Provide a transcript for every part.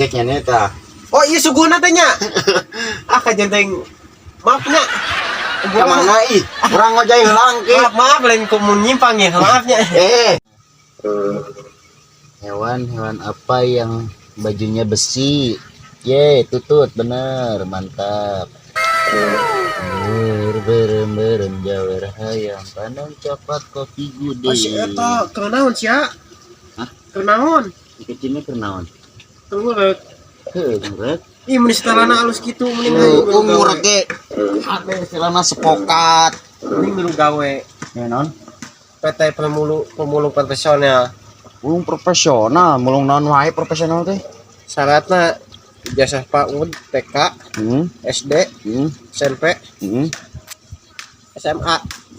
Ojeknya nih tah. Oh iya suguhna teh nya. Ah kajian teh maaf nya. Ka mana ih? Urang ngojay heulang ki. Maaf maaf lain kumun nyimpang ya, maaf nya. Eh. Hewan-hewan apa yang bajunya besi? Ye, tutut bener, mantap. Berem berem jawer hayam pandan coklat kopi gude. Oh si eta keur naon sia? Hah? Keur naon? Kecilnya keur naon? Keur ngurek. Heuh, ngurek. Ih mun setelana alus kitu mending aing milu Umur gawe. ge. Ade celana sepokat. Mending milu gawe. Ya naon? PT pemulung profesional. Mulung profesional, mulung naon wae profesional teh? Syaratna ijazah PAUD, TK, SD, SMP, SMA.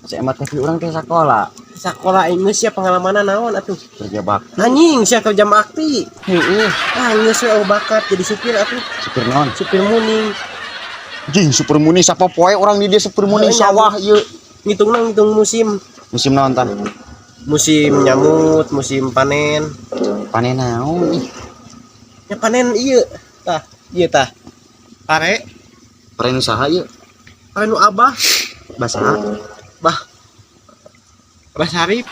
SMA tapi urang teh sakola. Sekolah Inggris ya pengalamanna naon atuh? Kerja bakti. Anjing sia kerja bakti. Heeh. Ah geus we bakat jadi supir atuh. Supir naon? Supir muning. Jing supir muni sapopoe urang di dieu supir muni Heuh, sawah ieu. Ngitungna ngitung musim. Musim naon tah? Musim nyamut, musim panen. Panen naon ih? Ya panen ieu. Tah, ieu tah. Pare, Pare nu saha ieu? Pare nu abah, Basaha. Bah. Abah Sarip.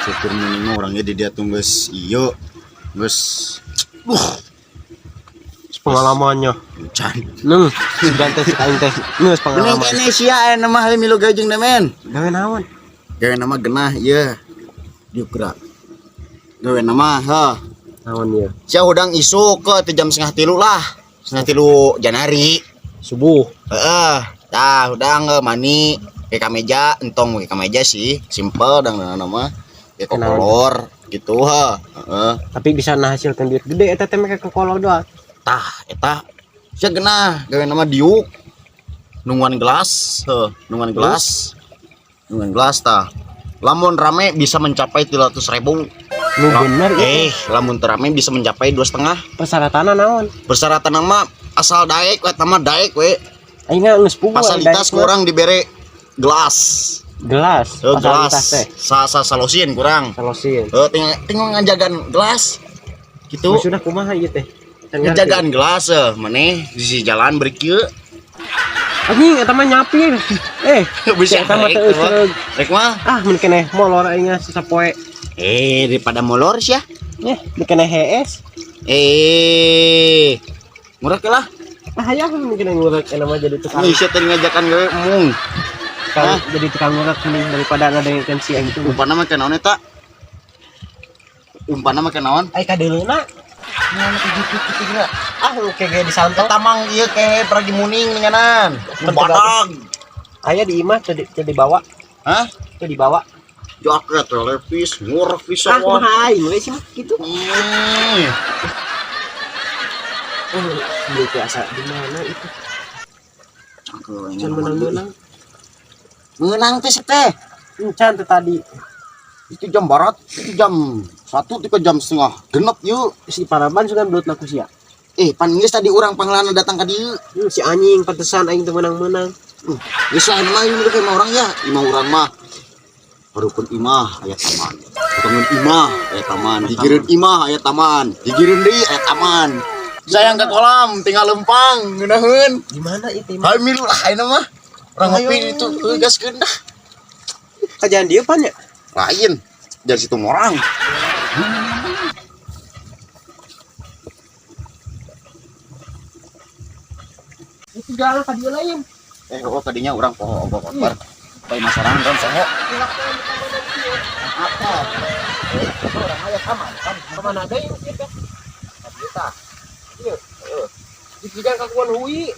Supir muni mah urangnya di dieu tuh geus ieu. Geus Pengalamannya. can. Nuh, sugan teh cek aing teh. Geus Mending pengalaman. kene sia aya mah hayu milu gawe jeung demen. Gawe naon? Gawe nama genah ieu. Diuk gerak. Gawe nama heuh. Naon ieu? Sia hudang isuk ke teh jam 2:30 lah. 2:30 Januari. Subuh. Heeh. Tah hudang mani ke kameja, entong ke kameja sih, simple dang nama ke kokolor gitu heuh. Heeh. Tapi bisa ngahasilkeun duit gede eta teh make kokolor doang. Tah eta sia genah gawe nama diuk. Nungguan gelas, heuh, nungguan gelas. Nungguan gelas tah. Lamun rame bisa mencapai 300.000. Nu bener ieu. Lamun teu rame bisa mencapai 2,5. Persyaratanna naon? Persyaratan nama asal daek we, tama daek we. Aing geus puguh Fasilitas kurang dibere gelas. Gelas. Gelas. Fasilitas teh. Sa sa salosin kurang. Salosin. Tinggal ngajagan gelas. Gitu. Maksudna kumaha ieu teh? Ngejagaan gelas maneh di sisi jalan beri kieu. Anjing eta mah nyapir. Bisa Eta mah rek, teu mah. Rek mah. Ah, mun keneh molor aing sapoe. Daripada molor sia. Di keneh hees. Murah lah. Ah, hayang mun keneh ngurek eta mah jadi tukang. Ih, sia teh ngajakan gawe emung. Tukang, jadi tukang ngurek mending daripada ngadengekeun si aing itu. Umpanna mah naon eta? Umpanna mah naon? Ai kadeuleuna. Ah, oke ge disanto. Eta mang ieu kehe pergi muning ninganan. Badag. Aya di imah teu dibawa. Hah? Teu dibawa. Jaket telepis, ngurek pisan. Ah, kumaha aing we sih mah kitu. Oh, teh asa di mana itu? Can menang-menang. Menang teh teh. Can teh tadi. Itu jam barat, itu jam 1 ke jam setengah genep yuk. Si Paraban sudah belut ku sia. Pan geus tadi urang panglana datang ka dieu. Si anjing pantesan aing teu menang-menang. Geus lah mah ieu kayak urang ya. Imah urang mah. Hareupeun imah aya taman. Bangun imah aya taman, gigireun imah aya taman, gigireun deui aya taman. Sayang ke kolam tinggal lempang ngeunaheun. Di mana itu imah? Hayu milu lah ayeuna mah. Urang ngopi itu gaskeun dah. Kajian dieu pan nya? Lain. Dari situ morang. Itu jalan ka dieu lain. Oh kadinya urang poho ogok kotor. Pai masaran urang soho. Apa? Urang aya taman kan. Kemana deui ieu teh? Ka tah. Ieu. Heeh. Dipigang ka kuan hui.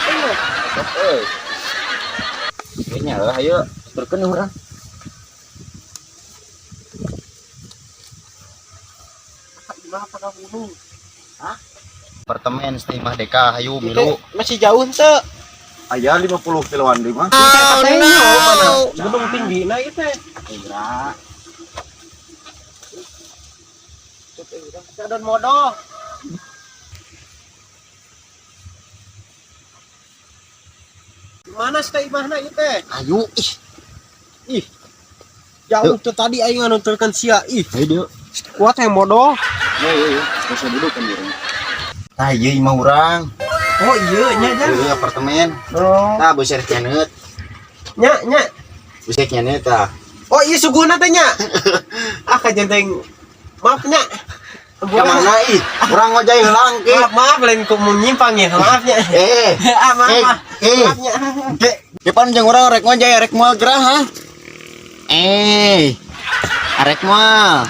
Ayo. Sok euy. Kayaknya lah ayo terkeun urang. Imah apa ka gunung? Hah? Apartemen Imah Deka hayu milu. Masih jauh henteu. Aya 50 kiloan deui mah. Oh, no. Gunung tinggi na ieu teh. Gerak. Sadon modal. Mana sih teh imahna ieu teh? Ayo ih. Ih. Jauh tuh tadi aing nganuturkeun sia. Ih. Ayo dieu. Kuat yang modal. Yo yo yo. Terus duduk kan urang. Tah, ieu imah urang. Oh iya nya, Jang. Ieu apartemen. Oh. Tah, beuser nyeungeut. Nya nya. Beuser nyeungeut tah. Oh iya, suguhna teh nya. Ah, kajenteng. Maaf nya. Ka mana ih? Urang ngojay heula engke. Maaf, maaf, lain ku menyimpang ya. Maaf nya. Eh, Ah, maaf. eh, Ah. eh. Maaf nya. Ke, depan jeung urang rek ngojay, rek moal gerah ha? Eh, arek moal.